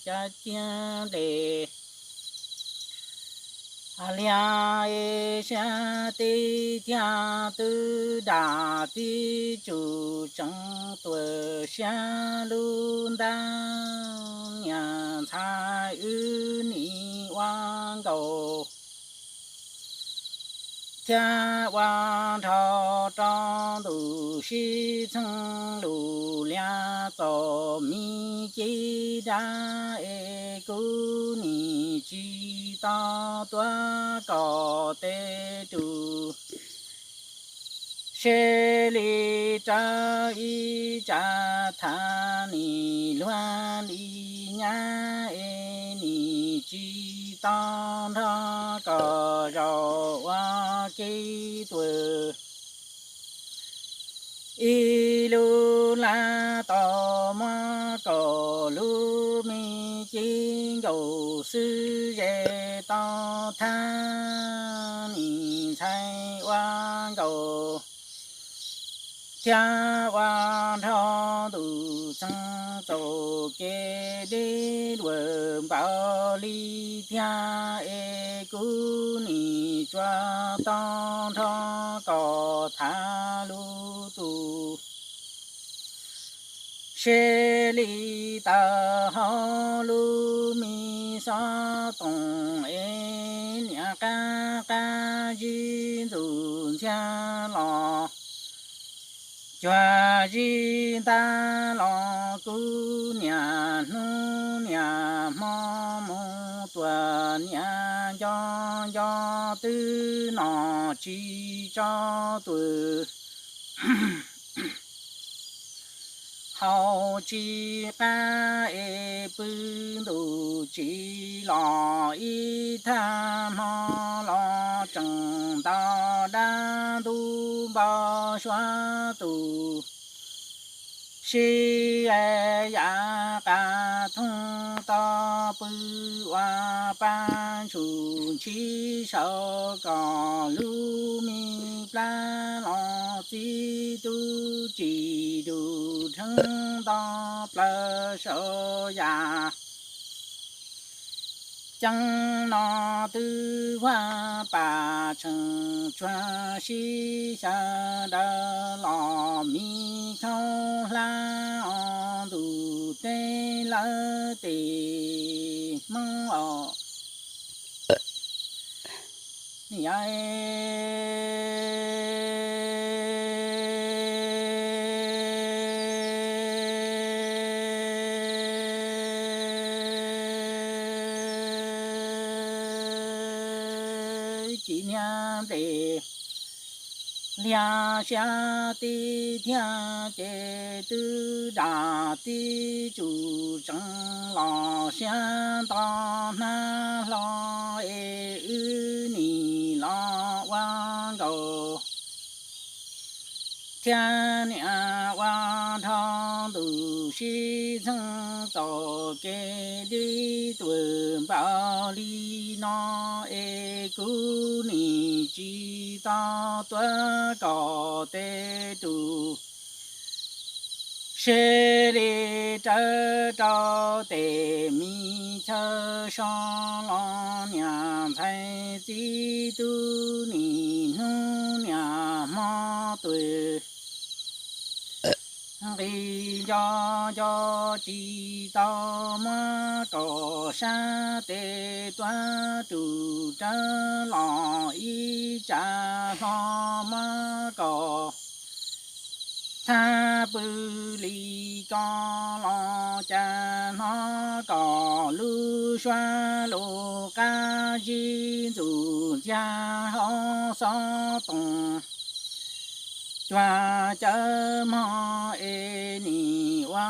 Cov ciab ntes liag es siab tib thiaj twb dam tib tsum tseev tuam siab lub ntab niam ntxhais wb nim ua nkaus thiab ua nrho rau ntuj sib txheej lus liab txom mi cib dab es kuv nim tsis tau tuav kom tes rus seb li rau ib tsam tham nim luag li nyab es nim tsis tau nrog kom zaum ua kev tuag. Ib lub lab tau muab kaum lub me cib nkaus xwb ze tau thab nim ntxhais ua nkaus thiab ua nrho ntuj txeeg txaus kev deb luag npaum li thiab es kuv nim tsuas tau nrog kom tham lus tus seb li tau hauv lub me xov toom es niam qab qab zib ntxuj ntxiag los cuag zib ntab los kuv niam hnub niam hmo mus tuam niam nco nco twb nom tsis tso tuag. Hauv tsis qab es pw ntuj tsis los ib thaj hmo los tseem ntau dab ntub npau suav tus sib yav qas thooj tau pw ua pab ntshus ntshib saud kom lub me plab los txib tub ris dus dheev nto plaws saud yam ceeb no twb vaj pam tseem tsuag sib xyaw daws los mi khaub hlab os ntuj teb lawv tes Hmoob os. Ci niag nples liag siab tib thiaj ces twb dam tib tsum tseev los siab nto hnab hlo es wb nim los ua nkaus thiab niam ua nrho ntuj sib txheej txaus kev deb tuag npaum li no es kuv nim tsis tau tuav kom tes rus seb li rawv rau tes mi chaw so los niam ntxhais txib tub nim hnub niam hmo tuag nqis nco nco tsis tau muab kaum sab tes tuav rus rawv los ib tsam hlo muab kaum thab pw li ko los cas hnov kom lub suab lub qab zib ntxuj ntxiag hauv xov toom cuag cawv mog es nim ua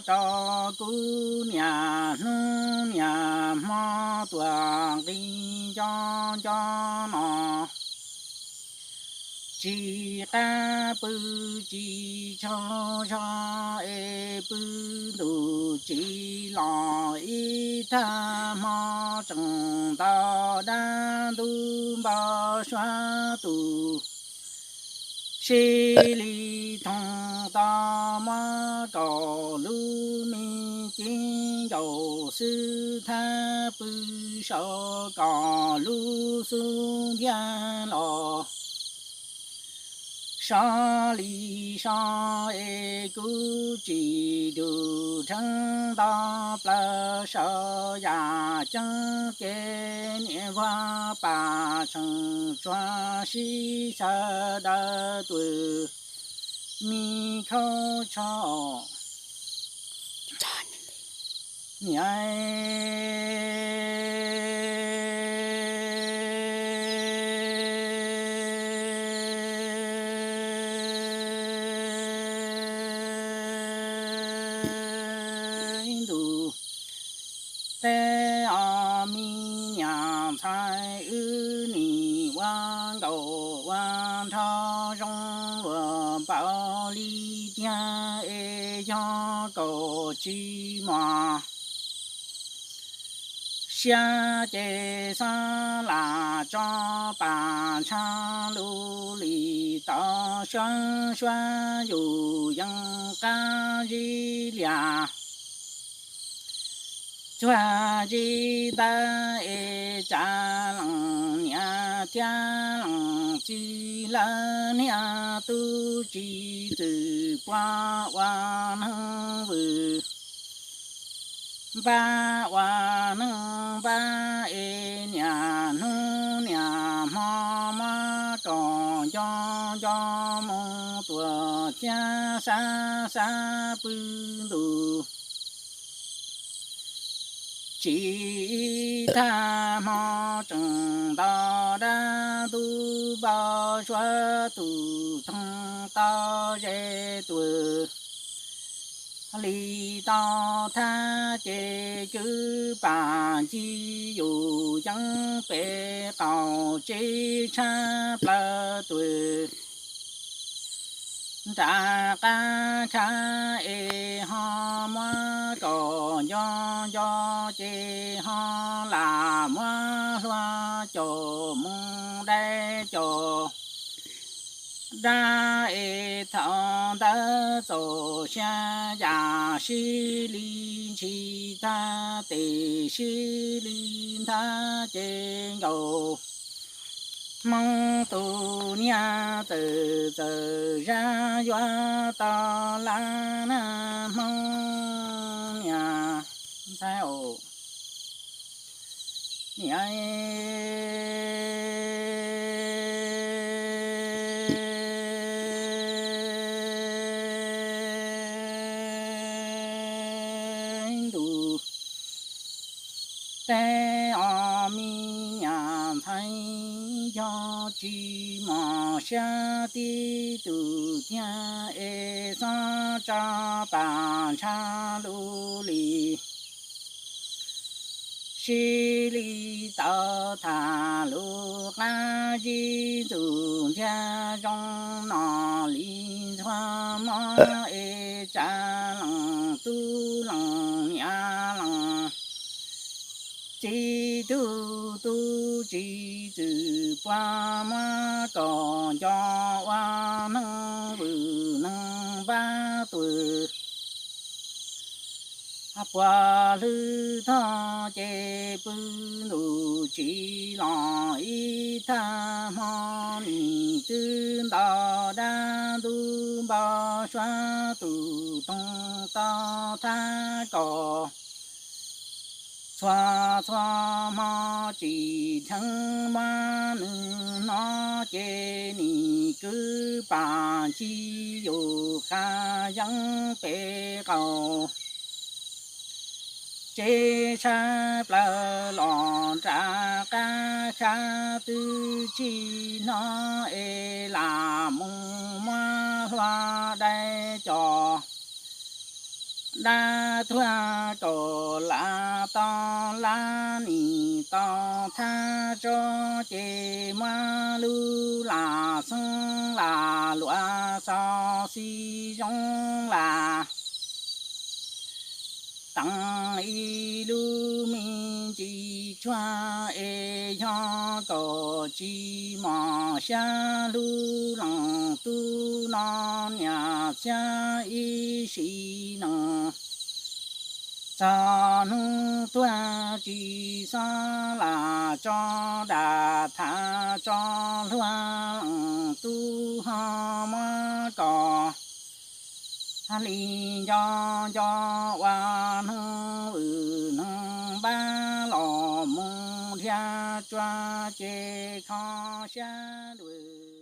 rau kuv niam hnub niam hmo tuag nqis nco nco no. tsis qab pw tsis tsaug zog es pw ntuj tsis los ib tag hmo tseem nto dab ntub npau suav tus sib li thooj to muab kom lub me cev ncaus xwb thab pw saum kom lub xub ntiag los sov li sov es kuv tsis dug rheev nto plaws saum yam ceeb ces niam vuag pam tseem tsuag sib xyaw daws tuam me khaub tsho niam ntuj teb os me niam ntxhais wb nim ua nkaus ua nrho zoo luag npaum li tiag es yog kaum tsis mos siab ces xob lam tso pas ntsha lus li tau suab suab yus yeej qab zib lias cuag zib ntawd es tsav lees niam thiab lees txiv lawv niag tub tsis txwm puag ua neeg vwm npab ua neeg npab es niaj hnub niaj hmo muab kom nco nco mus tuam thiab xav xav pw ntuj tsis ib tag hmo tseem nto dab ntub npau suav tus thooj tau ze tuam li tau thab ces kwv pam ncig yus yeeb pem qaum tsev tshab plaws tuam nram qab khav es ho muab kom nco nco ces ho lam muab hlua caum mus dai caum dab es thaum ntawd txaus siab yam sib li ntshis tag tes sib li ntag ces nkaus Hmoob tus niag txawm txawm zab yuav tau lab na Hmoob niag ntxhais os. Niam ntuj teb os me niam ntxhais, yog tsis mos siab tib tug tiag es xob tso pas ntsha lus li sib li tau tham lus qab zib ntxuj ntxiag zoo no li ntxhua mob es tsav lees tub lees niam lees txiv tug tub tsis txwm puag muab kom nco ua neeg vwm neeg npab tuam puas hlwb tog ces pw ntuj tsis los ib tag hmo nim twb nto dab ntub npau suav tus toog tau thab kom txhua txhua hmo tsis dheev muab nws hnov ces nim kwv pam ncig yus qha yeeb pem qaum tsev tshab plaws los nram qab khav twb tsis hnov es lam mus muab hlua dai cos dab tuag kaum lab tau lab nim tau thab tso ces muab lub lam xeeb lam luam xauv xib zoo lam teev ib lub me ntsis tsuag es yog kaum tsis mos xyab lub leej tub no niam txiab ib sim neej txog hnub tuag tsis xob lam tso dam tham tso hluag leej tub ho muab kom hli nco nco ua hnub vwm hnub npab los mus dhia tsua ces kho siab vwm